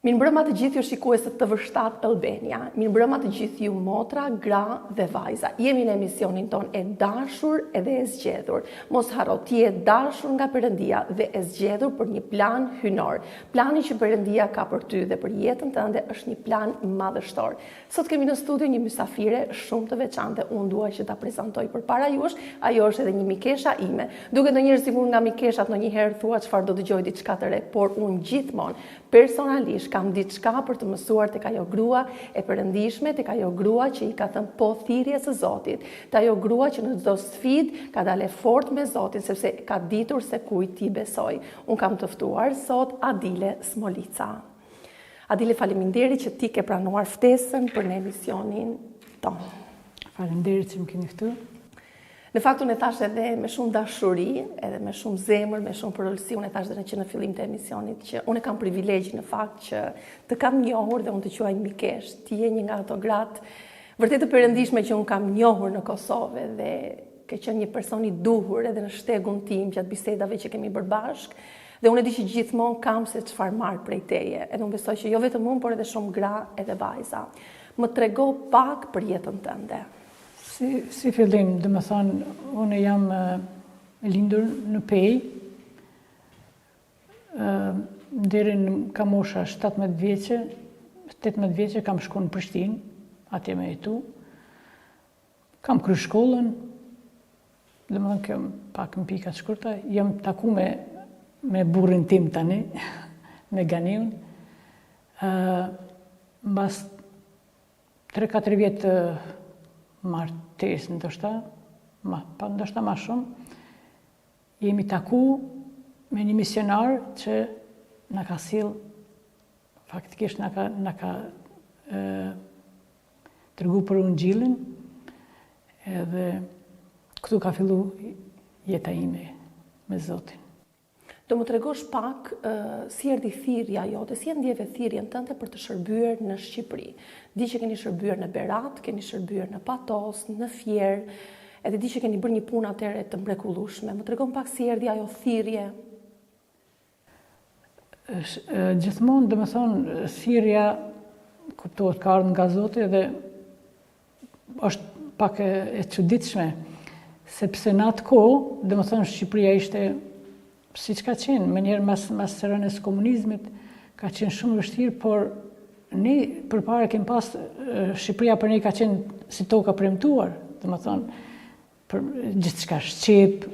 Mirëmbrëma të gjithë ju shikues të TV7 Albania. Mirëmbrëma të gjithë ju motra, gra dhe vajza. Jemi në emisionin tonë e dashur edhe e zgjedhur. Mos harro, ti je e dashur nga Perëndia dhe e zgjedhur për një plan hyjnor. Plani që Perëndia ka për ty dhe për jetën tënde është një plan madhështor. Sot kemi në studio një mysafire shumë të veçantë dhe unë dua që ta prezantoj përpara jush. Ajo është edhe një mikesha ime. Duket ndonjëherë sikur nga mikeshat ndonjëherë thua çfarë do dëgjoj diçka të re, por unë gjithmonë personalisht kam diçka për të mësuar tek ajo grua e perëndishme, tek ajo grua që i ka thënë po thirrjes së Zotit, te ajo grua që në çdo sfidë ka dalë e fortë me Zotin sepse ka ditur se kujt t'i besojë. Unë kam të ftuar sot Adile Smolica. Adile, faleminderit që ti ke pranuar ftesën për në emisionin tonë. Faleminderit që më keni ftu. Në fakt unë e thashë edhe me shumë dashuri, edhe me shumë zemër, me shumë përulësi, unë e thashë edhe që në fillim të emisionit që unë e kam privilegj në fakt që të kam njohur dhe unë të quaj mikeshë. Ti je një nga ato gratë vërtet të perëndishme që unë kam njohur në Kosovë dhe ke qenë një person i duhur edhe në shtegun tim gjatë bisedave që kemi bërë bashkë. Dhe unë e di që gjithmonë kam se çfarë marr prej teje. Edhe unë besoj që jo vetëm unë, por edhe shumë gra edhe vajza. Më trego pak për jetën tënde. Si, si fillim, domethënë, unë jam lindur në Pejë, deri në ka mosha 17 vjeçe, 18 vjeçe kam shku në Prishtinë, atje me jetu. Kam kry shkollën, domethënë kjo pak në pika të shkurta, jam taku me, me burrin tim tani, me Ganiun. Uh, mbas 3-4 vjet të martesë, ndoshta, ma, pa ndoshta ma shumë, jemi taku me një misionar që na ka sill, faktikisht na ka, na ka e, Tregu për ungjillin, edhe këtu ka fillu jeta ime me Zotin. Do më tregosh pak si erdhi thirrja jote, si e ndjeve thirrjen tënde për të shërbyer në Shqipëri. Di që keni shërbyer në Berat, keni shërbyer në Patos, në Fier, edhe di që keni bërë një punë atëherë të mrekullueshme. Më tregon pak si erdhi ajo thirrje? Gjithmonë, domethënë, thirrja, kuptohet, ka ardhë nga Zoti dhe është pak e, e çuditshme, sepse në atë kohë, domethënë, Shqipëria ishte siç ka qenë, menjëherë mas, mas rënies së komunizmit, ka qenë shumë vështirë, por ne përpara kemi pas, Shqipëria për ne ka qenë si toka e premtuar, domethënë, për gjithçka shqip,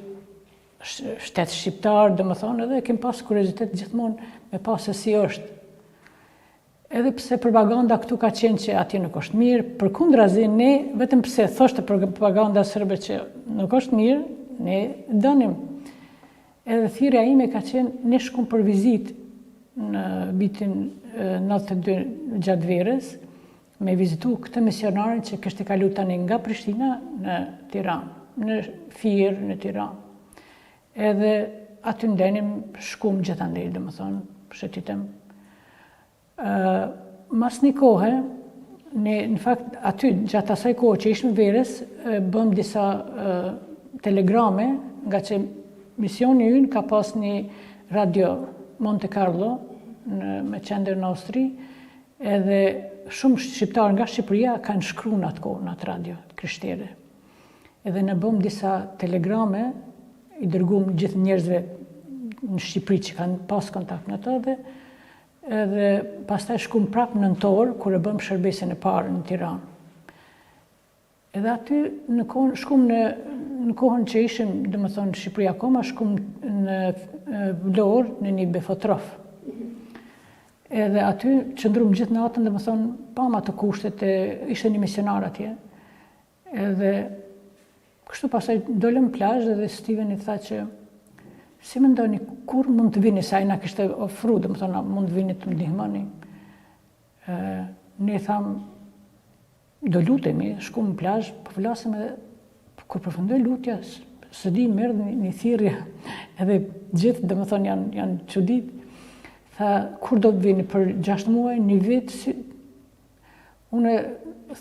shtet shqiptar, domethënë, edhe kem pas kuriozitet gjithmonë me pa se si është. Edhe pse propaganda këtu ka qenë që atje nuk është mirë, përkundrazi ne, vetëm pse thoshte propaganda serbe që nuk është mirë, ne donim. Edhe thirrja ime ka qenë, ne shkum për vizitë në vitin 92 gjatë verës, me vizitu këtë misionarin që kishte kalu tani nga Prishtina në Tiranë, në Fier, në Tiranë. Edhe aty ndenim, shkum gjithandej, domethënë, shëtitëm. Mas një kohe, ne, në fakt, aty, gjatë asaj kohe që ishim verës, bëm disa telegrame, ngaqë misioni ynë ka pas një radio Monte Carlo, në, me qendër në Austri, Edhe shumë shqiptarë nga Shqipëria kanë shkru në atë kohë, në atë radio të krishtere. Edhe ne bëmë disa telegrame, i dërgum gjithë njerëzve në Shqipëri që kanë pas kontakt me to dhe edhe pastaj shkum prapë në nëntor kur e bëmë shërbesën e parë në Tiranë. Edhe aty në kohën shkum në në kohën që ishim, domethënë në Shqipëri akoma, shkum në Vlorë në një befotrof. Edhe aty qëndrum gjithë natën, domethënë pamë ato kushtet e ishte një misionar atje. Edhe kështu pastaj dolëm në plazh dhe Steveni tha që si mendoni kur mund të vini se ai na kishte ofru, domethënë mund të vini të më ndihmoni. Ë ne thamë Do lutemi, shkum në plazh, po flasim edhe kur përfundoi lutja, s'e di më erdhi një thirrje, edhe gjithë, domethënë, janë, janë çudit. Tha, kur do të vini për 6 muaj, një vit, si... Unë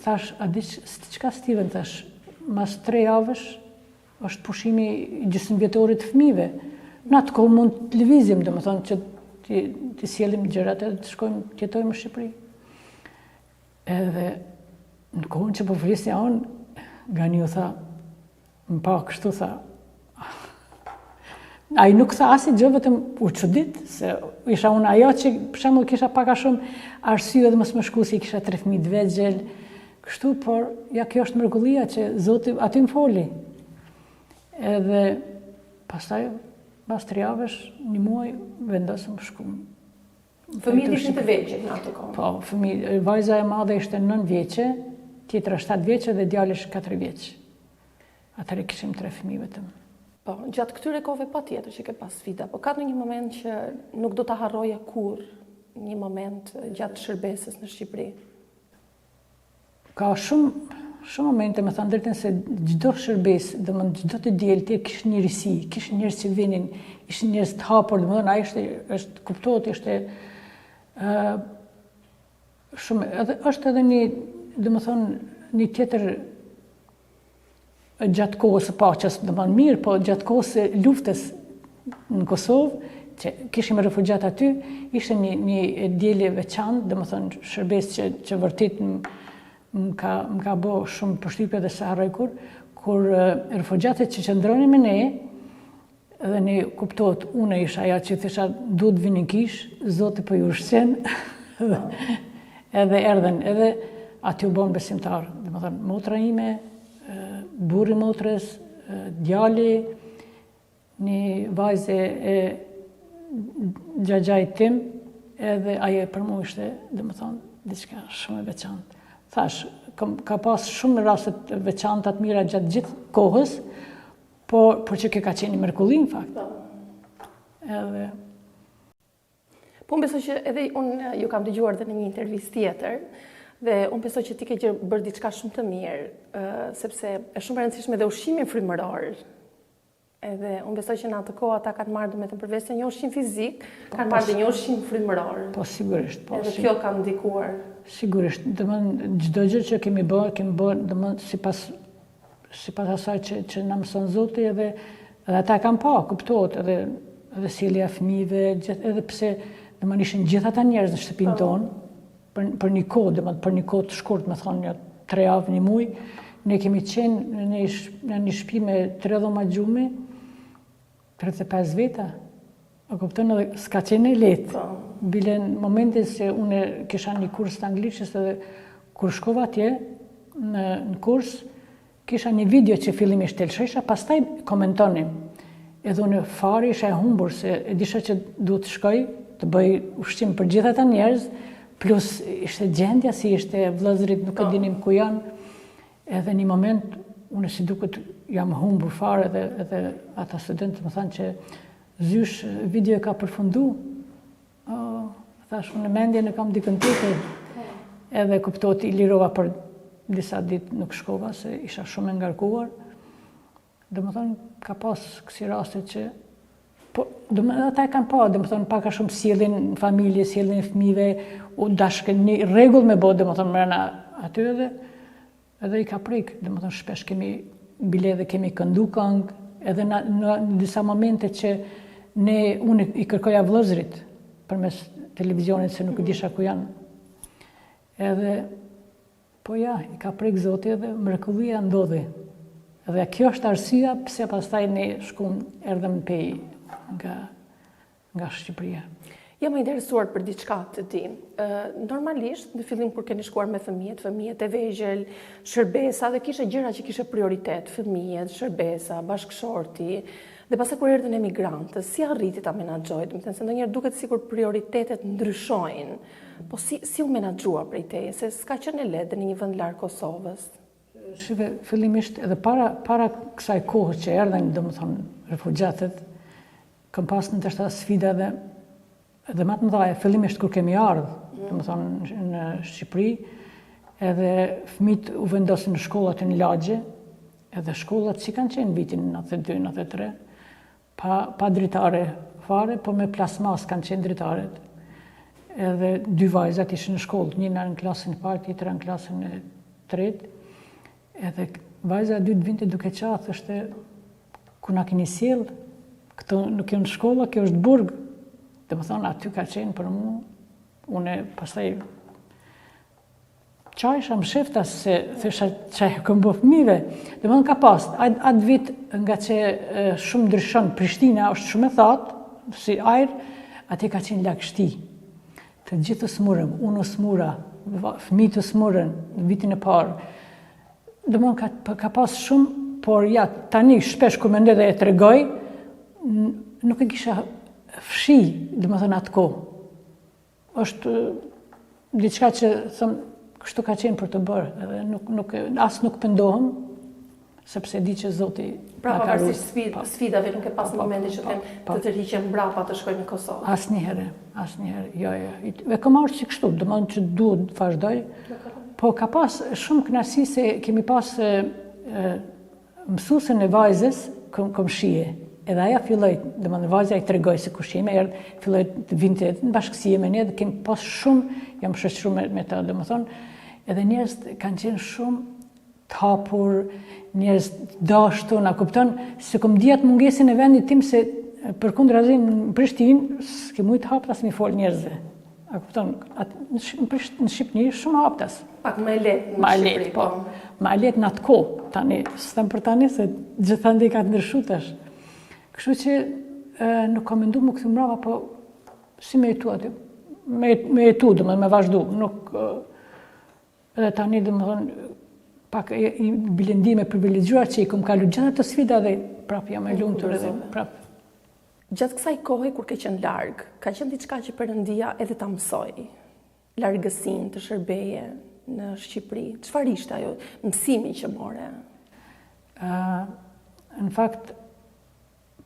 thash, a di çka Steven, thash, mas tre javësh, është pushimi i gjysmëvjetorit të fëmijëve. Në atë kohë mund të lëvizim, domethënë, që... t'i, t'i sjellim gjërat edhe të shkojmë të jetojmë në Shqipëri. Edhe në kohën që po flisja unë, Ganiu tha, më pa kështu tha, Ai nuk tha asnjë gjë, vetëm u çudit, se isha unë ajo që për shembull kisha pak a shumë arsye edhe mos me shku se i kisha tre fëmijë të vegjël, kështu, por ja kjo është mrekullia që Zoti aty më foli. Edhe pastaj pas tri javësh, një muaj vendosëm shkum. Fëmijët ishin të vegjël në atë kohë. Po, fëmijë, vajza e madhe ishte 9 vjeçe, tjetra 7 vjeçe dhe djali ishte 4 vjeç. Atëherë kishim tre fëmijë vetëm. Po, gjatë këtyre kohëve patjetër që ke pas sfida, po ka ndonjë moment që nuk do ta harroje kurrë, një moment gjatë shërbesës në Shqipëri? Ka shumë shumë momente, me thënë drejtën se çdo shërbesë, domethënë çdo të diel ti kish një risi, kish njerëz që vinin, ishin njerëz të hapur, domethënë ai ishte është kuptohet ishte ë shumë edhe është edhe një domethënë një tjetër gjatë kohës së paqes, domethënë mirë, po gjatë kohës së luftës në Kosovë, që kishim refugjat aty, ishte një, një e diel e veçantë, domethënë shërbesë që, që vërtet më, më ka, më ka bo shumë përshtypje dhe s'e harroj kurrë, kur refugjatët që qëndronin me ne, Edhe ne kuptohet, unë isha ajo që thosha duhet të vini në kishë, Zoti po ju ushqen. edhe erdhën, edhe aty u bënë besimtarë. Domethënë, motra ime, burri i motrës, djali, një vajzë e xhaxhait tim, edhe ajo për mu ishte, domethënë, diçka shumë e veçantë. Thash, ka pas shumë raste të veçanta të mira gjatë gjithë kohës, Po, por që kjo ka qenë një mrekulli në fakt. Po. Edhe Po unë besoj që edhe unë ju kam dëgjuar dhe në një intervistë tjetër dhe unë besoj që ti ke gjë bërë diçka shumë të mirë, sepse është shumë e rëndësishme dhe ushqimi frymëror. Edhe unë besoj që në atë kohë ata kanë marrë domethënë përveç se një ushqim fizik, po, kanë marrë dhe një ushqim frymëror. Po sigurisht, po. Edhe kjo ka ndikuar. Sigurisht, domethënë çdo gjë që kemi bërë, kemi bërë domethënë sipas sipas asaj që, që na mëson Zoti edhe, edhe ata e kanë pa, kuptohet, edhe, edhe sjellja e fëmijëve, gjithë, edhe pse domethënë ishin gjithë ata njerëz në shtëpinë po. tonë, për, për një kohë, domethënë për një kohë të shkurt, me thonë një tre javë, një muj, ne kemi qenë në një, në një shtëpi me tre dhoma gjumi, 35 veta, e kupton edhe s'ka qenë e lehtë. Po. Bile në momentin se unë kisha një kurs të anglishtes edhe kur shkova atje në, në kurs, kisha një video që fillimisht e lëshojsha, pastaj komentonim. Edhe unë fare isha e humbur se e disha që duhet të shkoj të bëj ushqim për gjithë ata njerëz, plus ishte gjendja si ishte vëllezërit nuk e po. dinim ku janë. Edhe një moment, unë si duket jam humbur fare edhe, edhe ata studentët më thanë që zysh video ka përfundu. Oh, thash unë mendjen e kam dikun tjetër. Edhe kuptohet i lirova për disa ditë nuk shkova se isha shumë e ngarkuar. Domethënë, ka pas kësi raste që, po, domethënë, ata e kanë pa, domethënë, pak a shumë sjelljen në familje, sjelljen e fëmijëve, u dashke një rregull me bo, domethënë, mrena aty edhe, edhe i ka prek, domethënë, shpesh kemi, bile edhe kemi këndu kangë, edhe në, në, në disa momente që ne, unë i kërkoja vëllezërit, përmes televizionit, se nuk e disha ku janë, edhe, Po ja, i ka prek Zoti edhe mrekullia ndodhi. Dhe kjo është arsyeja pse pastaj ne shkum erdhëm në Pejë nga nga Shqipëria. Jam e interesuar për diçka të di. Normalisht, në fillim kur keni shkuar me fëmijët, fëmijët e vegjël, shërbesa dhe kishe gjëra që kishe prioritet, fëmijët, shërbesa, bashkëshorti, dhe pastaj kur erdhën emigrantët, si arriti ta menaxhojë? Domethënë se ndonjëherë duket sikur prioritetet ndryshojnë. Po si si u menaxhua prej teje, se s'ka qenë e lehtë dhe në një vend larg Kosovës? Shife, fillimisht edhe para para kësaj kohe që erdhën, domethënë, refugjatët, kam pas ndoshta sfida edhe edhe më të mëdha, fillimisht kur kemi ardhur, mm. domethënë në Shqipëri, edhe fëmijët u vendosën në shkollat në lagje, edhe shkollat si kanë qenë vitin 92, 93, Pa, pa dritare fare, po me plasmas kanë qenë dritaret. Edhe dy vajzat ishin në shkollë, njëna në klasën e parë, tjetra në klasën e tretë. Edhe vajza e dytë vinte duke qa, thoshte, ku na keni sjellë, këto nuk janë shkolla, kjo është burg. Domethonë, aty ka qenë për mu, une pastaj qajsha msheftas se thësha ça ju kom bo fëmive. Domethonë, ka pas, atë vit nga që shumë ndryshon Prishtina, është shumë e thatë, si ajër, aty ka qenë lagështi. Të gjithë u smurëm, unë u smura, fëmijët u smurën në vitin e parë. Domethonë, ka, ka pas shumë, por ja, tani shpesh kur mendoj dhe e tregoj, nuk e kisha fshi, domethonë, atë kohë. Është diçka që, them, kështu ka qenë për të bërë, edhe nuk, nuk, as nuk pendohem, sepse di që Zoti pra, na ka rujt. Pra, po. sfidave nuk e pas në po, momente që po, them të tërhiqem mbrapa të shkoj në Kosovë. Asnjëherë, asnjëherë, jo, jo. E kam marrë si kështu, domethonë që duhet të vazhdoj. Po ka pas shumë kënaqësi se kemi pas mësuesen e vajzës komshie. Edhe ajo filloi, domethënë vajza i tregoi se kush jemi, erdhi, filloi të vinte në bashkësi me ne dhe kemi pas shumë, jam shoqëru me, me ta, domethënë, edhe njerëz kanë qenë shumë të hapur, njerëz të dashtun, a kupton, s'e kom ndi atë mungesën e vendit tim se përkundrazi në Prishtinë, s'ke mujtë haptas me folë njerëzve. A kupton, atë, në, Prishtinë, në Shqipni, shumë haptas. Pak më e lehtë në Shqipëri, po. po. Më e lehtë në atë kohë, tani, s'them për tani, se gjithandej ka të ndryshu tash. Kështu që e, nuk kam mendu me u kthy mbrapa, po si me jetu aty, me, me jetu, do me vazhdu, nuk, Edhe tani, domethonë, pak e, i bile ndihem e privilegjuar që i kom kalu gjithë ato sfida dhe prapë jam e lumtur edhe prapë. Gjatë kësaj kohe kur ke qenë larg, ka qenë diçka që Perëndia edhe ta mësoi, largësinë të shërbeje në Shqipëri. Çfarë ishte ajo mësimi që more? Uh, në fakt,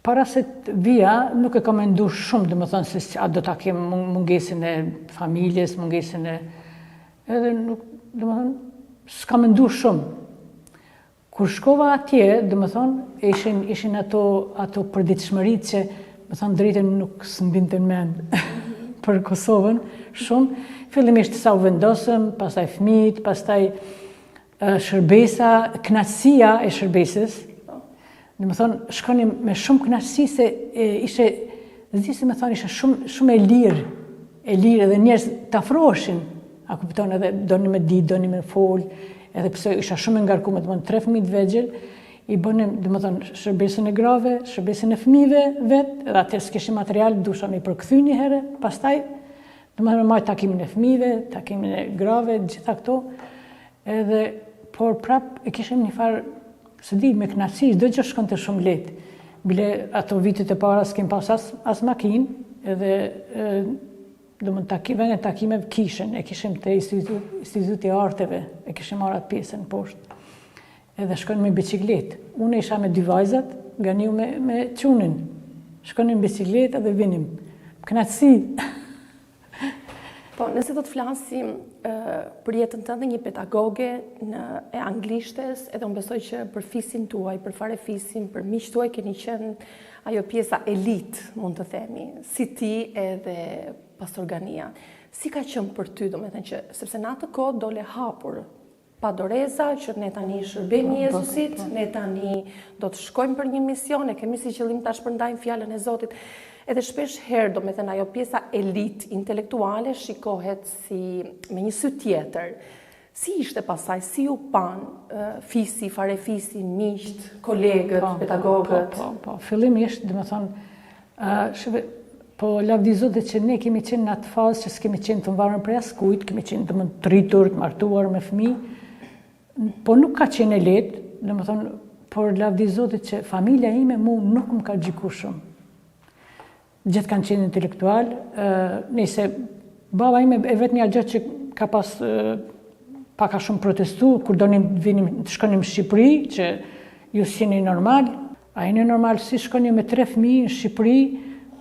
Para se të vija, nuk e kam mendu shumë, domethonë, se a do ta kem mungesën e familjes, mungesën e... Edhe nuk, domethonë, s'kam mendu shumë. Kur shkova atje, domethonë, ishin, ishin ato, ato përditshmëritë që, me thonë drejtën, nuk s'më në mend për Kosovën, shumë. Fillimisht sa u vendosëm, pastaj fmijt, pastaj shërbesa, kënaqësia e shërbesës, domethonë, shkonim me shumë kënaqësi se e, ishe, s'di si me thonë, ishe shumë, shumë e lirë, e lirë edhe njerëz të afroheshin, a kupton edhe donin me ditë, donin me fol, edhe pse isha shumë e ngarkume, domethonë, tre fëmijë të vegjël, i bënim, domethonë, shërbesën e grave, shërbesën e fëmijëve vetë, edhe atëherë s'kishim material, dusha me i përkthy një herë, pastaj, Domethonë me majtë takimin e fëmijëve, takimin e grave, gjitha këto, edhe, por prap e kishim një farë, s'e di, me kënaqësi, çdo gjë shkonte shumë lehtë. Bile ato vitet e para s'kem pas as, as makinë, edhe domethonë takim, vendin e takimeve kishën, e kishim te instituti, instituti i arteve, e kishim marrë atë pjesën poshtë. Edhe shkonim me biçikletë. Unë isha me dy vajzat, Ganiu me, me çunin. Shkonim me biçikletë edhe vinim. Kënaqësi. Po, nëse do të flasim për jetën tënde një pedagoge në e anglishtes, edhe unë besoj që për fisin tuaj, për farefisin, për miqtë tuaj keni qenë ajo pjesa elitë, mund të themi, si ti edhe pastor Gania. Si ka qenë për ty, domethënë që, sepse në atë kohë dole hapur Pa doreza që ne tani i shërbejmë po, po, Jezusit, po. ne tani do të shkojmë për një mision, e kemi si qëllim ta shpërndajmë fjalën e Zotit. Edhe shpesh herë, domethënë ajo pjesa elitë intelektuale shikohet si me një sy tjetër. Si ishte pastaj, si ju panë fisi, farefisi, miqtë, kolegët, po, pedagogët? Po, po, po, fillimisht, domethënë, uh, po lavdi Zotit që ne kemi qenë në atë fazë që s'kemi qenë të varur prej askujt, kemi qenë domethënë të rritur, të martuar me fëmijë, po nuk ka qenë e lehtë, domethënë, por lavdi Zotit që familja ime mu nuk më ka gjyku shumë. Gjithë kanë qenë intelektual, nëse baba ime e vetmja gjë që ka pas pak a shumë protestu, kur donim të vinim të shkonim në Shqipëri, që ju s'jeni normal, A jeni normal si shkoni me tre fëmijë në Shqipëri,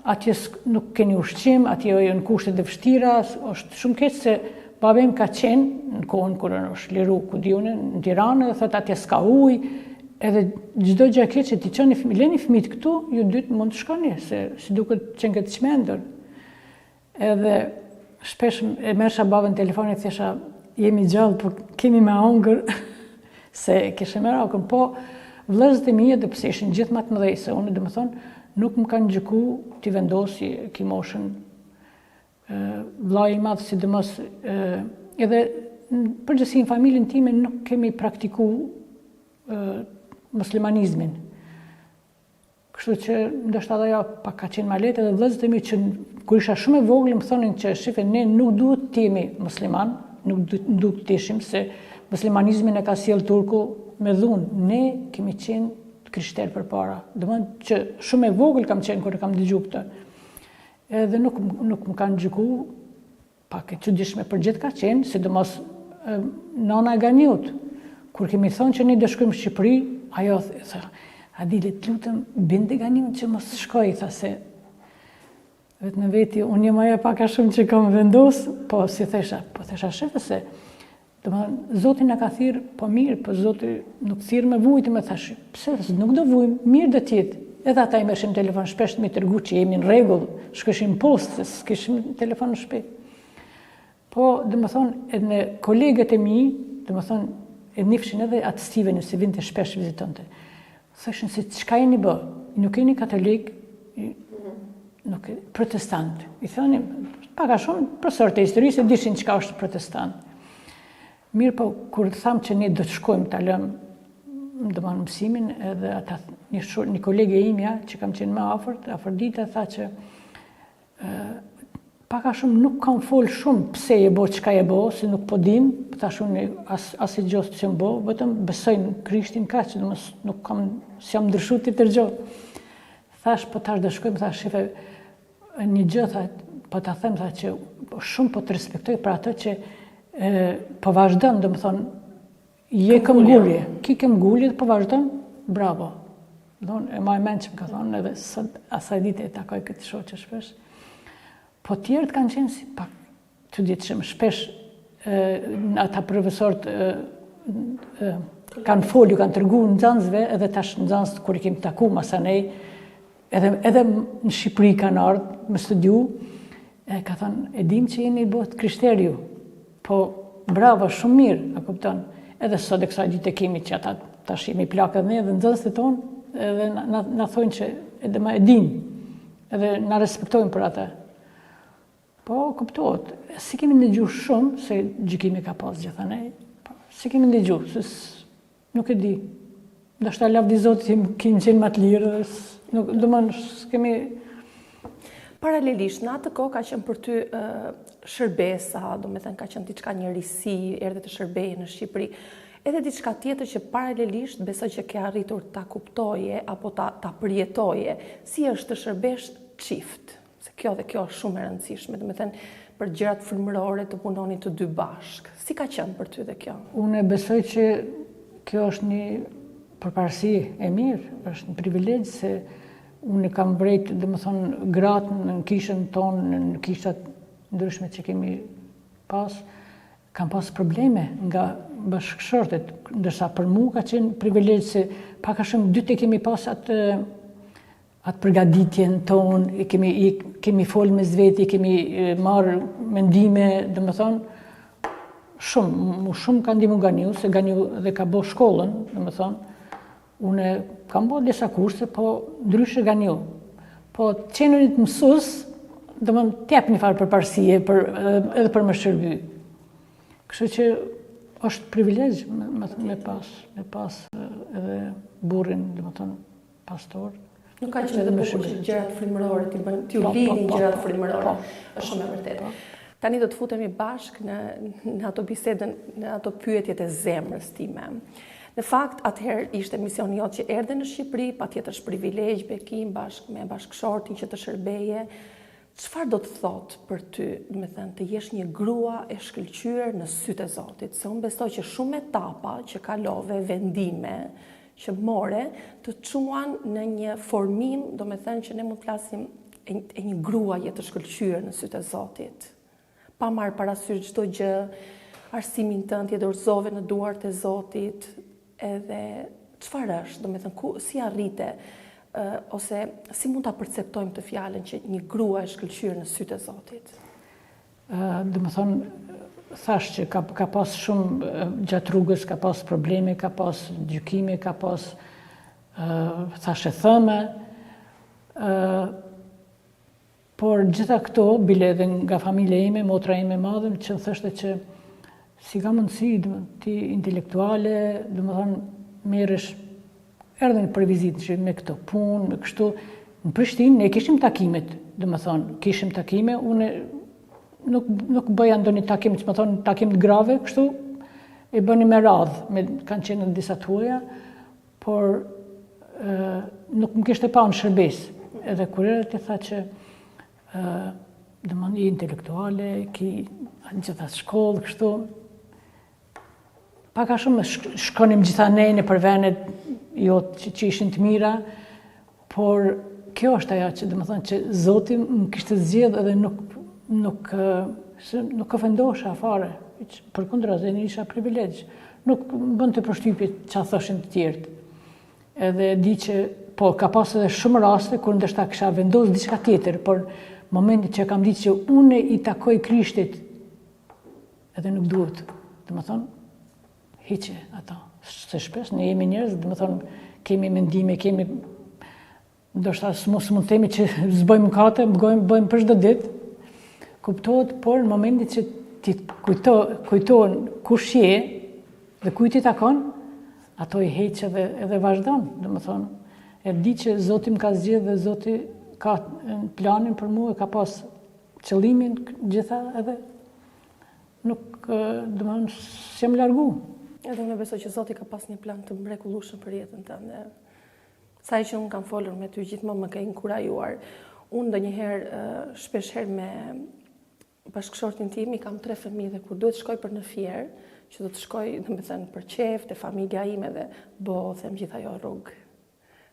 atje nuk keni ushqim, atje janë kushtet e vështira, është shumë keq se baba im ka qenë në kohën kur është liru, ku di unë, në Tiranë dhe thotë atje s'ka ujë, edhe çdo gjë e keqe t'i çoni fëmijë, leni fëmijët këtu, ju dytë mund të shkoni, se si duket qenke të çmendur. Edhe shpesh e merrsha babën në telefon e thesha jemi gjallë, po kemi me hongër, se kishe merakun. Po, vëllezërit e mi edhe pse ishin gjithë më të mëdhenj se unë, domethënë, Nuk më kanë gjyku, ti vendosi, ki moshën, vllai i madh sidomos edhe në përgjithësi në familjen time nuk kemi praktiku muslimanizmin. Kështu që ndoshta edhe ajo pak ka qenë ma lehtë edhe vëllezërit e mi që kur isha shumë e vogël më thonin që shife ne nuk duhet të jemi musliman, nuk duhet të ishim se muslimanizmin e ka sjell turku me dhunë. Ne kemi qenë të krishterë përpara. Domethënë që shumë e vogël kam qenë kur e kam dëgju këtë. Edhe nuk nuk më kanë gjyku, pak e çuditshme për gjithë ka qenë, sidomos nana e Ganiut. Kur kemi thonë që ne do shkojmë në Shqipëri, ajo tha, Adile, të lutem, binde Ganiun që mos shkoj, tha se vetë në veti, unë jam ajo pak a shumë që kam vendos, po si thesha, po thesha shefe se Domethënë, Zoti na ka thirrë, po mirë, po Zoti nuk thirr me vujtë, më thash, pse, nuk do vujmë, mirë do t'jetë. Edhe ata i merrshin telefon shpesh me tregu që jemi në rregull, shkojshim postë, se s'kishim telefon në shtëpi. Po, domethënë, edhe kolegët e mi, domethënë, e njifshin edhe atë Stevenin, se vinte shpesh vizitonte. Thoshin se çka jeni bë, nuk jeni katolik, nuk protestant. I thonin, pak a shumë, profesorët e historisë e dishin çka është protestant. Mirë po, kur thamë që ne do të shkojmë ta lëmë, domethënë mësimin, edhe ata, një, shur, një kolege imja, që kam qenë më afërt, Afërdita, tha që e, pak a shumë nuk kam fol shumë pse je bo, çka je bo, se nuk po dim, po thash unë as, asgjë s'jam bo, vetëm besoj në Krishtin kaq, domethënë nuk kam, s'jam ndryshu tjetër gjo. Thash, po tash do shkojmë, tha, shife, një gjë, tha, po ta them, tha, që shumë po të respektoj për atë që e, po vazhdon, domethënë, je këmbgulje, ki këmbgulje, po vazhdon, bravo. Domethënë, e maj mend që më ka thonë, edhe sot asaj dite e takoj këtë shoqe shpesh. Po tjerët kanë qenë si pak të çuditshëm, shpesh ata profesorët kanë folë, ju kanë tregu nxënësve, edhe tash nxënësit kur i kemi taku masanej, edhe, edhe në Shqipëri kanë ardhë me studiu, e ka thonë, e dim që jeni bo të krishterë ju, po bravo, shumë mirë, a kupton, edhe sot e kësaj dite kemi që ata tash jemi plakë edhe ne, edhe nxënësit tonë, edhe na, na, na thonë që edhe ma e dim, edhe na respektojnë për atë. Po, kuptohet, s'i kemi ndëgju shumë, se gjykime ka pas gjithanej, po, s'i kemi ndëgju, se nuk e di. Ndoshta lavdi Zotit kemi qenë më të lirë, dhe nuk, domethënë, s'kemi... Paralelisht, në atë kohë ka qenë për ty shërbesa, domethënë ka qenë diçka një risi, erdhe të shërbeje në Shqipëri. Edhe diçka tjetër që paralelisht besoj që ke arritur ta kuptoje apo ta, ta përjetoje, si është të shërbesh çift. Se kjo dhe kjo është shumë e rëndësishme, domethënë, për gjërat frymërore të punoni të dy bashkë. Si ka qenë për ty dhe kjo? Unë besoj që kjo është një përparësi e mirë, është një privilegj se unë kam vrejt, domethënë, gratë në kishën tonë, në kishat ndryshme që kemi pas, kam pas probleme nga bashkëshortët, ndërsa për mu ka qenë privilegj se pak a shumë dytë e kemi pas atë atë përgatitjen tonë, i kemi, i kemi folë mes veti, i kemi marrë mendime, domethënë, shumë, mu shumë ka ndihmu Ganiu, se Ganiu dhe ka bo shkollën, domethënë, unë kam bo disa kurse, po ndryshe Ganiu. Po të qenurit mësus, domethënë, t'jep një farë përparësie për, edhe për me shërby. Kështu që është privilegj me, me, me pas, me pas edhe burrin, domethënë, pastor. Nuk ka qenë edhe bukur që gjërat frymërore t'i bën, t'ju po, po, lidhin po, gjërat frymërore. Është shumë e vërtetë. Tani do të futemi bashkë në në ato bisedën, në ato pyetjet e zemrës time. Në fakt, atëherë ishte misioni jot që erdhe në Shqipëri, patjetër është privilegj, bekim bashkë me bashkëshortin që të shërbeje. Çfarë do të thotë për ty, domethënë, të jesh një grua e shkëlqyer në sytë e Zotit? Se unë besoj që shumë etapa që kalove, vendime që more, të çuan në një formim, domethënë që ne mund të flasim e, e një gruaje të shkëlqyer në sytë e Zotit. Pa marrë parasysh çdo gjë, arsimin tënd e dorëzove në duart e Zotit, edhe çfarë është, domethënë ku si arrite ose si mund ta perceptojmë këtë fjalën që një grua e shkëlqyer në sytë e Zotit? Domethënë, thash që ka, ka pas shumë gjatë rrugës, ka pas probleme, ka pas gjykime, ka pas thashetheme. Por gjitha këto, bile edhe nga familja ime, motra ime e madhe, që më thoshte që si ka mundësi, ti intelektuale, domethënë, merresh, erdhën për vizitë që me këto punë, me kështu, në Prishtinë, ne kishim takimet, domethënë, kishim takime, unë nuk, nuk bëja ndonjë takim, që me thonë, takim të grave, kështu, e bënim me radhë, me, kanë qenë në disa të huaja, por nuk më kishte pa në shërbesë. Edhe kur erdhi tha që domethënë je intelektuale, ki gjithë atë shkollë, kështu. Pak a shumë shkonim gjithanej nëpër venet jo që, që ishin të mira, por kjo është ajo që domethënë që Zoti më kishte zgjedh edhe nuk nuk nuk ofendosha fare. Përkundrazi, isha privilegj. Nuk më bënte përshtypje ça thoshin të tjerët. Edhe e di që, po, ka pas edhe shumë raste kur ndoshta kisha vendosë diçka tjetër, por momentin që kam ditë që unë i takoj Krishtit, edhe nuk duhet, domethënë, hiqe ato. Se shpesh, ne jemi njerëz, domethënë, kemi mendime, kemi Ndoshta s'mund s'mund të themi që s'bëjmë mëkate, bëjmë bëjmë për çdo ditë. Kuptohet, por në momentin që ti kujto kujton kush je dhe kujt i takon, ato i heq edhe edhe vazhdon, domethënë, e di që Zoti më ka zgjedh dhe Zoti ka planin për mua, ka pas qëllimin gjitha edhe nuk domethënë s'jam largu. Edhe unë besoj që Zoti ka pas një plan të mrekullueshëm për jetën tënde. Sa herë që unë kam folur me ty, gjithmonë më ke inkurajuar. Unë ndonjëherë, shpeshherë me bashkëshortin tim, i kam tre fëmijë dhe kur duhet shkoj për në Fier, që do të shkoj, domethënë, për qejf, te familja ime dhe bo, them gjithë ajo rrugë.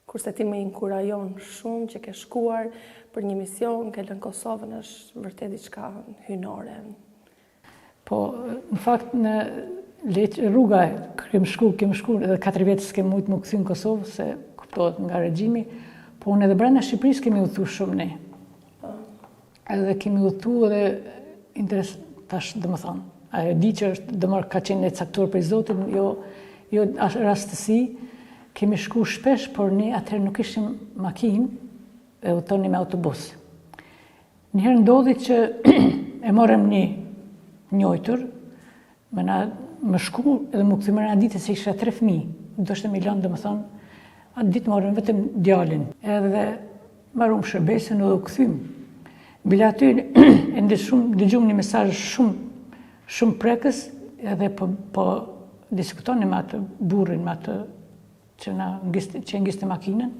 Kurse ti më inkurajon shumë që ke shkuar për një mision, ke lënë Kosovën, është vërtet diçka hyjnore. Po, në fakt, në leq, rruga, kem shku, kem shku, edhe 4 vjet s'kem mujtë m'u kthy në Kosovë, se kuptohet nga regjimi, po unë edhe brenda Shqipërisë kemi udhëtu shumë ne. Po. Edhe kemi udhëtu edhe interes, tash, domethënë, a e di që është, domethënë, ka qenë e caktuar prej Zotit, jo, jo rastësi, kemi shku shpesh, por ne atëherë nuk kishim makinë, e udhëtonim me autobus. Njëherë ndodhi që e morëm një t'njojtur, me na më shku edhe m'u kthy mrena ditës se isha tre fëmijë, deshte me i lënë, domethënë, atë ditë morëm vetëm djalin. Edhe marum shërbesën edhe u kthym. Bile aty e ndëshum, dëgjum një mesazh shumë, shumë prekës edhe po, po diskutonim me atë burrin, me atë që na ngiste, që ngiste makinën.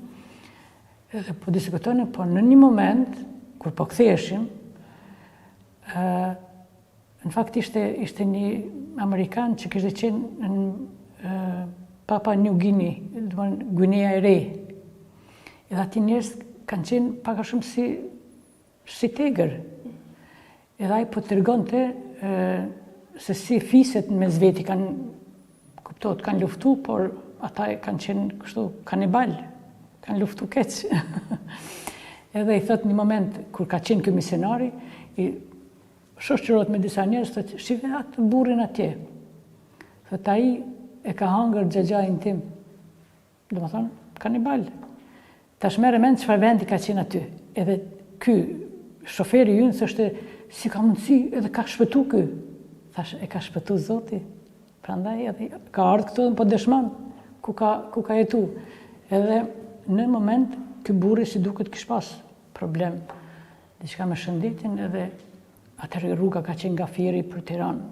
Edhe po diskutonim, po në një moment, kur po ktheheshim, ë në fakt ishte ishte një amerikan që kishte qenë në Papua New Guinea, domethënë Guinea e Re. Edhe aty njerëz kanë qenë pak a shumë si Si t'egër. Edhe ai po tregonte se si fiset mes veti kanë, kuptohet, kanë luftu, por ata kanë qenë kështu kanibal, kanë luftu keq. Edhe i thot një moment, kur ka qenë ky misionari, i shoqërohet me disa njerëz, thot, shife atë burrin atje. Thot, ai e ka hangër xhaxhain tim. Domethënë, kanibal. Tash merre mend çfarë vendi ka qenë aty. Edhe ky shoferi ynë thoshte si ka mundësi edhe ka shpëtu ky. Thash e ka shpëtu Zoti. Prandaj edhe ka ardhur këtu dhe po dëshmon ku ka ku ka jetu. Edhe në moment ky burri si duket kish pas problem diçka me shëndetin edhe Atëherë rruga ka qenë nga Fieri për Tiranë.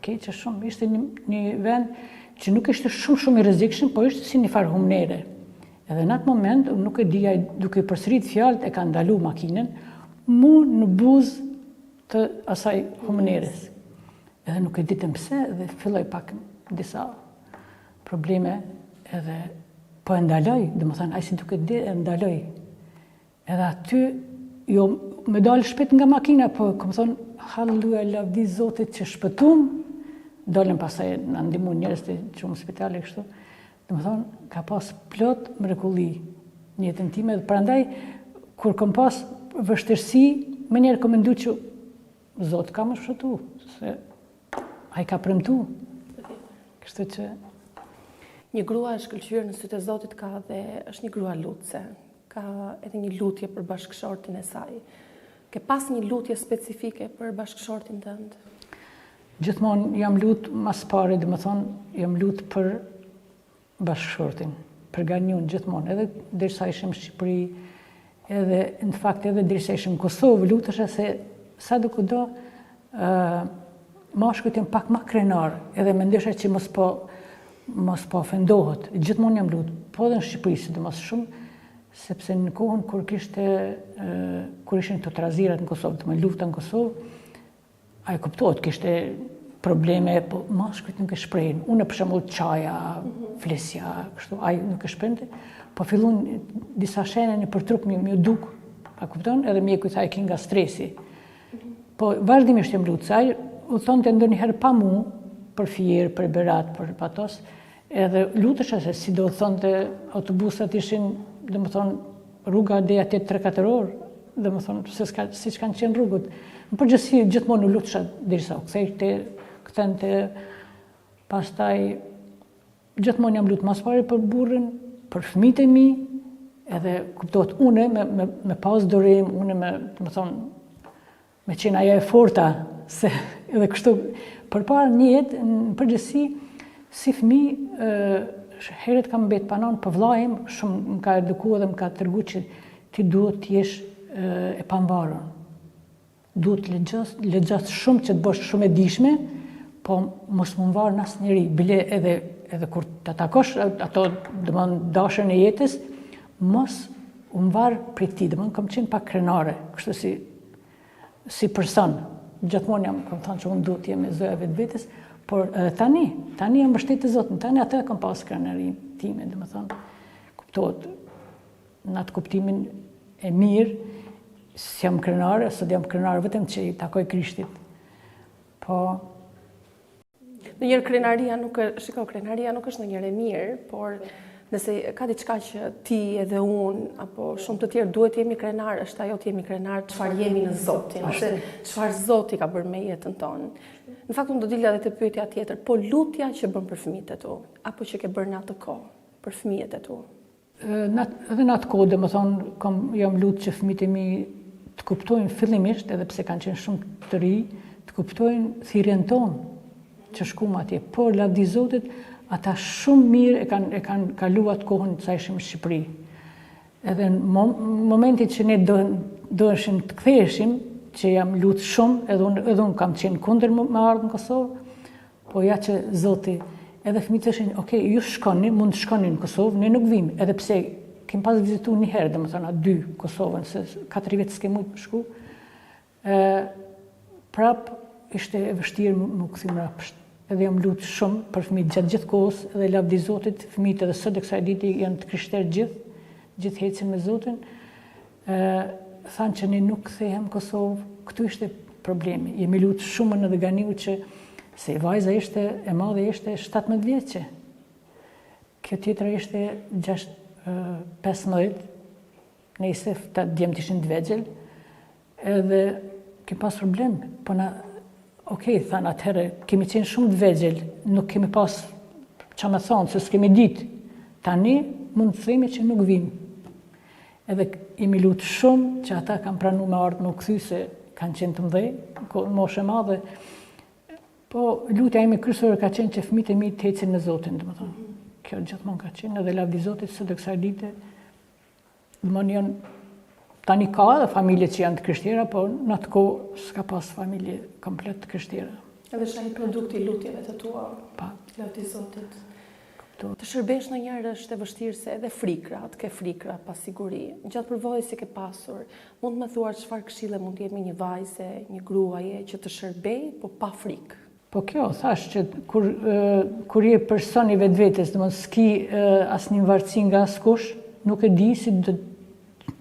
Keqe shumë, ishte një, një vend që nuk ishte shumë shumë i rrezikshëm, po ishte si një farë humnere. Edhe në atë moment, unë nuk e di, ai duke i përsërit fjalët e ka ndalu makinën, mu në buzë të asaj humnerës. Edhe nuk e ditëm pse dhe filloi pak disa probleme edhe po e ndaloi, domethënë, ai si duket di e ndaloi. Edhe aty, jo me dalë shpejt nga makina, po kom thonë, halleluja, lavdi Zotit që shpëtum, dolëm pastaj na ndihmun njerëz të çum në spital e kështu. Domethënë, ka pas plot mrekulli në jetën time dhe prandaj kur kom pas vështirësi, menjëherë kom mendu që Zoti ka me shpëtu, se ai ka premtu. Kështu që një grua e shkëlqyer në sytë e Zotit ka dhe është një grua lutëse. ka edhe një lutje për bashkëshortin e saj. Ke pas një lutje specifike për bashkëshortin tënd? Gjithmonë jam lut ma s'pari, domethonë, jam lut për bashkëshortin, për Ganiun gjithmonë, edhe derisa ishim në Shqipëri, edhe në fakt edhe derisa ishim në Kosovë, lutesha se sado kudo ë mashkujt janë pak ma krenar, edhe mendosha që mos po mos po ofendohet. Gjithmonë jam lut, po edhe në Shqipëri sidomos shumë, sepse në kohën kur kishte kur ishin këto trazirat në Kosovë, domethënë lufta në Kosovë, Ai kuptohet, kishte probleme, po mashkujt nuk e shprehin. Unë për shembull qaja, flisja, kështu, ai nuk e shprehte, po fillun disa shenja nëpër trup me m'u duk, a kupton? Edhe mjeku i tha e ki nga stresi. Po vazhdimisht jam lutë, se ai udhëtonte ndonjëherë pa mu, për Fier, për Berat, për Patos, edhe lutesha se si do udhëtonte autobusat ishin, domethonë, Rruga deri atje 3-4 orë, domethonë, se s'ka, siç kanë qenë rrugët. Në përgjithësi, gjithmonë u lutsha, derisa u kthejte, kthente, pastaj, gjithmonë jam lutë ma s'pari për burrin, për fëmijët e mi, edhe kuptohet une me, me, me pas durim, une me, domethonë, Me qenë ajo e forta, se edhe kështu, përpara në jetë, në përgjithësi, si fëmi, herët kam mbet pa nënë, po vllai im shumë më ka eduku edhe më ka tregu që ti duhet të jesh e pamvarur. Duhet të lexosh, lexosh shumë që të bësh shumë e dishme, po mos m'u varë në asnjeri, bile edhe, edhe kur të takosh ato, domethënë, dashën e jetës, mos u mvar prej tij, domethënë, kam qenë pak krenare, kështu si si person. Gjithmonë jam, kam thënë që unë duhet të jem e zoja e vetvetes, por edhe tani, tani jam mbështetë te Zoti, tani atë e kam pas krenarinë time, domethënë, kuptohet, në atë kuptimin e mirë, s'jam krenare, sot jam krenare vetëm që i takoj Krishtit. Po, Ndonjëherë krenaria nuk e, shiko, krenaria nuk është ndonjëherë e mirë, por nëse ka diçka që ti edhe unë, apo shumë të tjerë duhet të jemi krenar, është ajo të jemi krenar çfarë jemi në Zotin, ose çfarë Zoti ka bërë me jetën tonë. Në fakt unë do dilja edhe te pyetja tjetër, po lutja që bën për fëmijët e tu, apo që ke bërë në atë kohë për fëmijët e tu. Edhe në atë kohë, domethonë, kam, jam lutë që fëmijët e mi të kuptojnë fillimisht, edhe pse kanë qenë shumë të ri, të kuptojnë thirrjen tonë që shkum atje. Por, lavdi Zotit, ata shumë mirë e kanë, e kanë kalu atë kohën sa ishim në Shqipëri. Edhe në momentin që ne do, doheshim të ktheheshim, që jam lutë shumë, edhe unë, edhe unë kam qenë kundër me ardhë në Kosovë, Po ja që Zoti, edhe fëmijët thoshin, ok, ju shkoni, mund të shkoni në Kosovë, ne nuk vijmë, edhe pse kem pas vizitu një herë, domethënë, a dy Kosovën, se katër vjet s'kem mujtë me shku, e, prap ishte e vështirë me u kthy mrapsht. Edhe jam lutë shumë për fëmijët gjatë gjithë kohës, edhe lavdi Zotit, fëmijët edhe sot e kësaj dite janë të krishterë gjithë, gjithë ecin me Zotin, E, thanë që ne nuk kthehem në Kosovë, këtu ishte problemi. Jemi lutë shumë unë edhe Ganiu që se vajza ishte e madhe ishte 17 vjeçe. Kjo tjetra ishte 6, 15, nejse ata djemtë ishin të vegjël, edhe kem pas problem, po na, ok, thanë atëherë, kemi qenë shumë të vegjël, nuk kemi pas ça me thonë, se s'kemi ditë. Tani mund të themi që nuk vijmë. Edhe jemi lutë shumë që ata kanë pranu me ardhë me u kthy se kanë qenë të mdhej, moshë e madhe. Po, lutja ime kryesore ka qenë që fëmijët e mi të ecin me Zotin, domethonë. Kjo gjithmonë ka qenë edhe lavdi Zotit sot e kësaj dite. Domethënë janë tani ka edhe familje që janë të krishtera, po në atë kohë s'ka pas familje komplet të krishtera. Edhe është ai produkti i lutjeve të tua. Pa. Lavdi Zotit. Të shërbesh ndonjëherë është e vështirë se edhe frikrat, ke frikra, pasiguri. Gjatë përvojës që ke pasur, mund të më thuash çfarë këshille mund t'i jepni një vajze, një gruaje që të shërbejë, po pa frikë? Po kjo, thash që kur, kur je person i vetvetes, domethënë s'ki asnjë varësi nga askush, nuk e di si do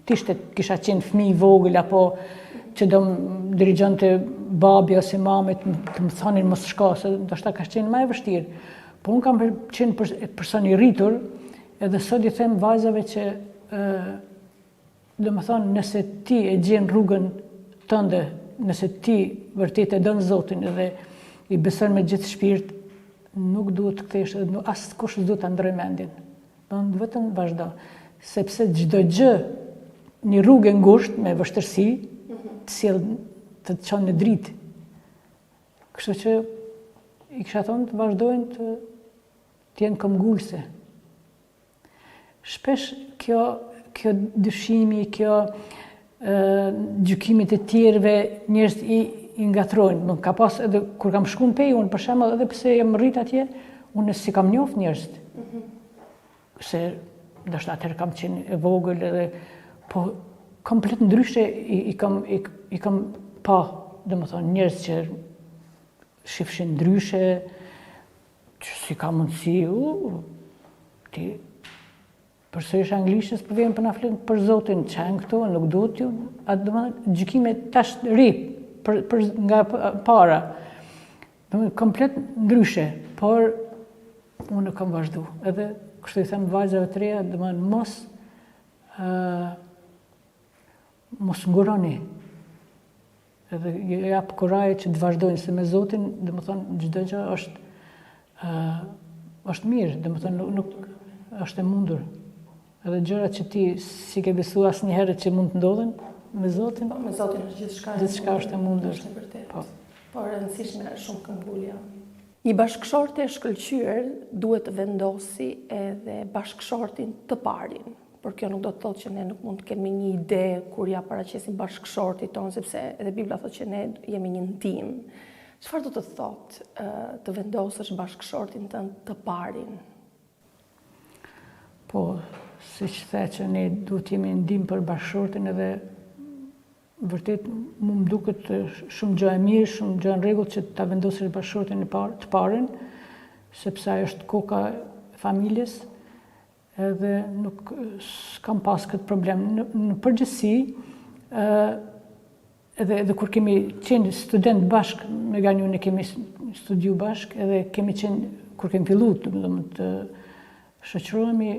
të ishte kisha qenë fëmijë i vogël apo që do më dirigjonte babi ose mami të më thonin mos shko, se ndoshta ka qenë më e vështirë. Po unë kam qenë person i rritur, edhe sot i them vajzave që domethonë, nëse ti e gjen rrugën tënde, nëse ti vërtet e don Zotin edhe i beson me gjithë shpirt, nuk duhet të kthehesh edhe askush s'duhet ta ndrojë mendjen. Domethënë vetëm vazhdo, sepse çdo gjë një rrugë e ngushtë me vështirësi, të sjell të të çon në dritë. Kështu që i kisha thonë të vazhdojnë të, të jenë këmbëngulëse. Shpesh kjo, kjo dyshimi, kjo gjykimet e tjerëve, njerëzit i, i ngatërrojnë. Më ka pas edhe kur kam shku në Pejë, unë për shembull edhe pse jam rrit atje, unë s'i kam njoft njerëzit. Mm -hmm. Se ndoshta atëherë kam qenë e vogël edhe po komplet ndryshe i, i kam i, i kam pa, domethënë njerëz që shifshin ndryshe, që si ka mundësi, u, ti përse anglishtes po vjen po na flet për Zotin, që janë këto, nuk duhet ju, atë domethënë gjykime tash ri, për, për, nga para, domethënë komplet ndryshe, por unë kam vazhdu, edhe kështu i them vajzave të reja, domethënë mos, uh, mos nguroni, Edhe ju jap kurajë që të vazhdojnë se me Zotin, domethënë çdo gjë është ë është mirë, domethënë nuk, nuk është e mundur. Edhe gjërat që ti s'i ke besu asnjëherë që mund të ndodhin me Zotin, po, me Zotin është gjithçka. Gjithçka është e mundur. Është e vërtetë. Po. Po e rëndësishme është shumë këmbëngulja. Një bashkëshorte e shkëlqyer duhet të vendosi edhe bashkëshortin të parin. Por kjo nuk do të thotë që ne nuk mund të kemi një ide kur ia paraqesim bashkëshortit tonë, sepse edhe Bibla thotë që ne jemi një ndihmë. Çfarë do të thotë të vendosësh bashkëshortin tënd të parin? Po, siç the që ne duhet të jemi ndihmë për bashkëshortin edhe vërtet mu më duket shumë gjë e mirë, shumë gjë në rregull që ta vendosësh bashkëshortin e parë, të parin, sepse ai është koka e familjes, edhe nuk s'kam pas këtë problem. Në, në përgjithësi, ë edhe edhe kur kemi qenë student bashkë me Ganiun e kemi studiu bashkë, edhe kemi qenë kur kemi fillu të, të, të shoqërohemi,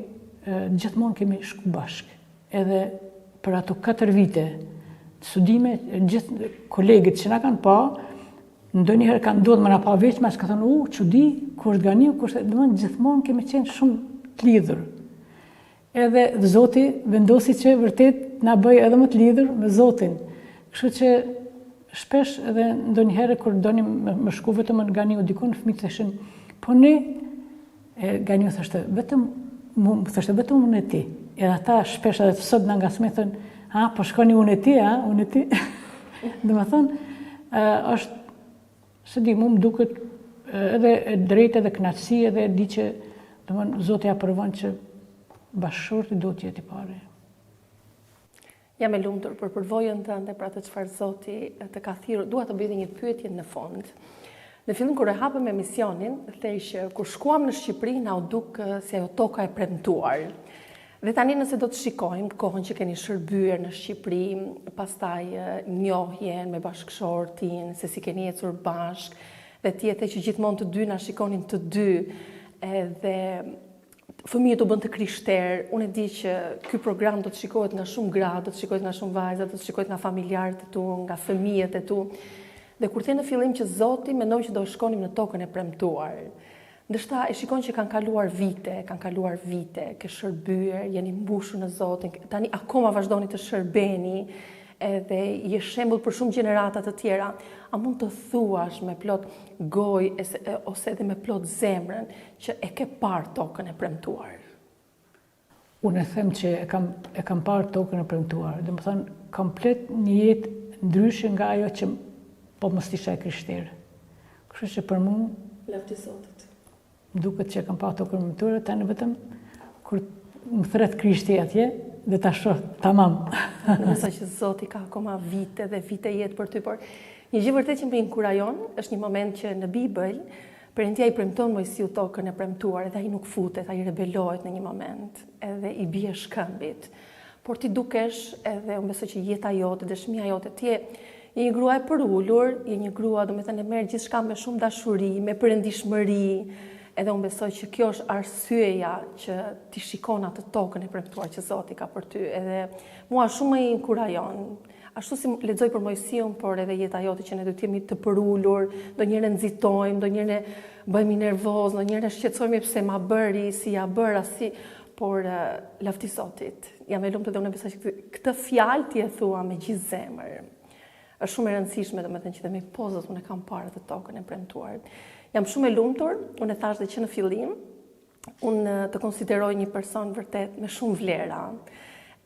gjithmonë kemi shku bashkë. Edhe për ato 4 vite studime, gjithë kolegët që na kanë pa, ndonjëherë kanë ndodhur me na pa veçmas, kanë thënë, "U, çudi, ku është Ganiu, ku është?" Domethënë gjithmonë kemi qenë shumë të lidhur. Edhe Zoti vendosi që vërtet na bëjë edhe më të lidhur me Zotin. Kështu që shpesh edhe ndonjëherë kur donim me, me shku vetëm me Ganiun dikun, fëmijët thoshin, "Po ne E Ganiu thoshte, vetëm, mu thoshte vetëm unë e ti. Edhe ata shpesh edhe sot na ngacmojnë thonë, ha, po shkoni unë e ti, ha, unë e ti. Domethënë, është, s'e di, mu më duket edhe e drejtë edhe kënaqësi edhe e di që, domethënë, Zoti aprovon që bashkëshorti duhet të jetë i pari. Jam e lumtur për përvojën tënde, për atë çfarë Zoti të ka thirrur. Dua të bëj edhe një pyetje në fund. Në fillim kur e hapëm emisionin, the që kur shkuam në Shqipëri na u duk si ajo toka e premtuar. Dhe tani nëse do të shikojmë kohën që keni shërbyer në Shqipëri, pastaj njohjen me bashkëshortin, se si keni ecur bashkë, dhe ti e the që gjithmonë të dy na shikonin të dy, edhe fëmijët u bënë të krishterë, unë e di që ky program do të shikohet nga shumë gra, do të shikohet nga shumë vajza, do të shikohet nga familjarët e tu, nga fëmijët e tu. Dhe kur the në fillim që Zoti mendoi që do shkonim në tokën e premtuar. Ndërsa e shikon që kanë kaluar vite, kanë kaluar vite, ke shërbyer, jeni mbushur në Zotin, tani akoma vazhdoni të shërbeni, edhe je shembull për shumë gjenerata të tjera. A mund të thuash me plot gojë ose edhe me plot zemrën që e ke parë tokën e premtuar? Unë e them që e kam, e kam parë tokën e premtuar. Domethënë, komplet një jetë ndryshe nga ajo që po mos isha e krishterë. Kështu që për mu... Lavdi Zotit. Më duket që e kam parë tokën e premtuar, tani vetëm kur më thërret Krishti atje, dhe ta shoh tamam. Besoj që Zoti ka akoma vite dhe vite jetë për ty, por një gjë vërtet që më inkurajon, është një moment që në Bibël, Perëndia i premton Moisiut tokën e premtuar edhe ai nuk futet, ai rebelohet në një moment, edhe i bie shkëmbit. Por ti dukesh edhe unë besoj që jeta jote, dëshmia jote, ti je je një grua e përulur, je një grua, domethënë e merr gjithçka me shumë dashuri, me perëndishmëri, edhe unë besoj që kjo është arsyeja që ti shikon atë tokën e premtuar që Zoti ka për ty, edhe mua shumë më inkurajon. Ashtu si lexoj për Moisiun, por edhe jeta jote që ne duhet të jemi të përulur, ndonjëherë nxitojmë, ndonjëherë bëhemi nervoz, ndonjëherë shqetësohemi pse ma bëri, si ja bëra, si... Por lavdi Zotit, jam e lumtur dhe unë besoj që këtë fjalë ti e thua me gjithë zemër. Është shumë e rëndësishme, domethënë që themi po Zot, unë e kam parë atë tokën e premtuar. Jam shumë e lumtur, unë e thashë dhe që në fillim, unë të konsideroj një person vërtet me shumë vlera.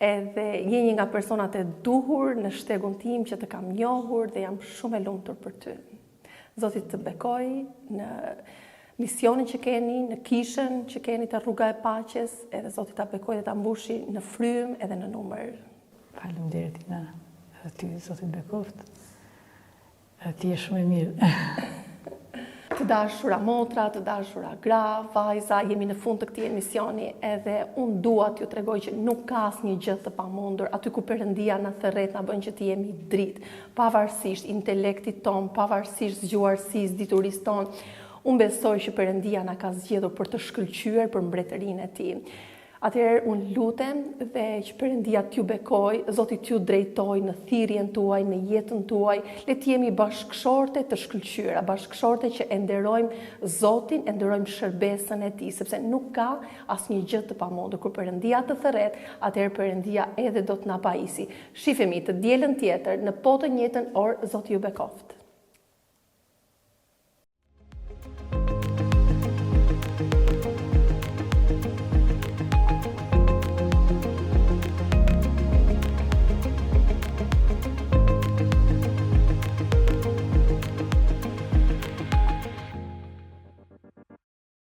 Edhe je një nga personat e duhur në shtegun tim që të kam njohur dhe jam shumë e lumtur për ty. Zoti të bekojë në misionin që keni, në kishën që keni te rruga e paqes, edhe Zoti ta bekojë dhe ta mbushi në frymë edhe në numër. Faleminderit Ina, edhe ty Zoti të bekoftë. Edhe ti je shumë e mirë. Të dashura motra, të dashura gra, vajza, jemi në fund të këtij emisioni edhe unë dua t'ju tregoj që nuk ka asnjë gjë të pamundur. Aty ku Perëndia na thërret, na bën që të jemi dritë, pavarësisht intelektit tonë, pavarësisht zgjuarsisë, diturisë tonë, unë besoj që Perëndia na ka zgjedhur për të shkëlqyer për mbretërinë e Tij. Atëherë unë lutem dhe që Perëndia t'ju bekojë, Zoti t'ju drejtojë në thirrjen tuaj, në jetën tuaj, le të jemi bashkëshorte të shkëlqyera, bashkëshorte që e nderojmë Zotin, e nderojmë shërbesën e Tij, sepse nuk ka asnjë gjë të pamundur. Kur Perëndia të thërret, atëherë Perëndia edhe do të na pajisi. Shifemi të dielën tjetër në po të njëjtën orë, Zoti ju bekoftë.